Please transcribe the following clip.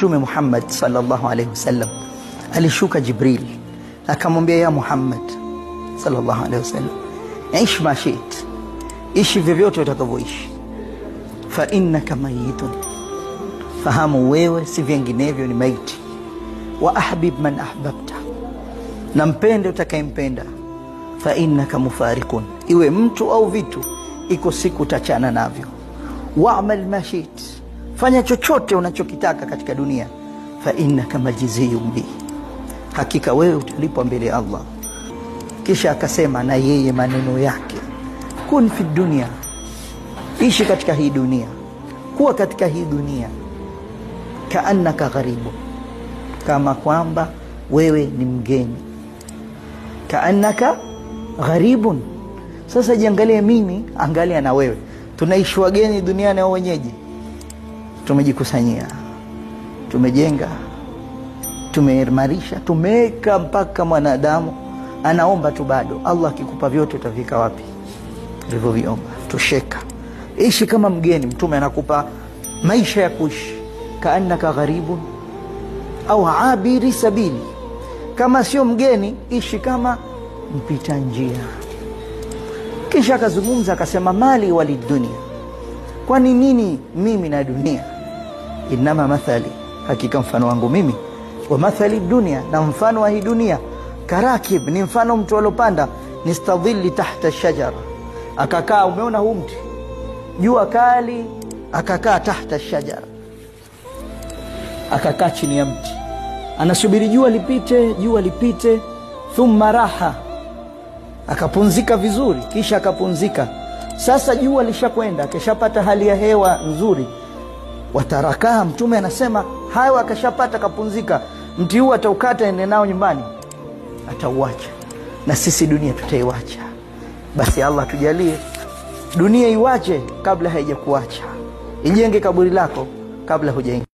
Mtume Muhammad sallallahu alaihi wasallam alishuka Jibril akamwambia, ya Muhammad sallallahu alaihi wasallam, ish ma shit, ishi vyovyote utakavyoishi, fa innaka mayitun, fahamu wewe si vinginevyo ni maiti, wa ahbib man ahbabta, na mpende utakayempenda, fa innaka mufarikun, iwe mtu au vitu, iko siku utachana navyo, wa'mal ma shit, fanya chochote unachokitaka katika dunia, fa innaka majziyun bi, hakika wewe utalipwa mbele ya Allah. Kisha akasema na yeye maneno yake, kun fi dunia, ishi katika hii dunia, kuwa katika hii dunia, kaannaka gharibu, kama kwamba wewe ni mgeni, kaannaka gharibun. Sasa jiangalie mimi, angalia na wewe, tunaishi wageni duniani au wenyeji? Tumejikusanyia, tumejenga, tumeimarisha, tumeweka mpaka mwanadamu anaomba tu bado. Allah akikupa vyote utafika wapi? Ulivyoviomba. Tosheka, ishi kama mgeni. Mtume anakupa maisha ya kuishi, kaannaka gharibun au abiri sabili, kama sio mgeni ishi kama mpita njia. Kisha akazungumza akasema, mali walidunia, kwani nini mimi na dunia? Inama mathali, hakika mfano wangu mimi, wa mathali dunia, na mfano wa hii dunia, karakib, ni mfano mtu alopanda, nistadhili tahta shajara, akakaa. Umeona huu mti, jua kali, akakaa tahta shajara, akakaa chini ya mti, anasubiri jua lipite, jua lipite. Thumma raha, akapunzika vizuri, kisha akapunzika. Sasa jua lishakwenda, akishapata hali ya hewa nzuri, watarakaha. Mtume anasema hayo akashapata, akapunzika, mti huu ataukata, ende nao nyumbani, atauacha. Na sisi dunia tutaiwacha. Basi Allah tujalie dunia iwache kabla haijakuacha, ijenge kaburi lako kabla hujaingia.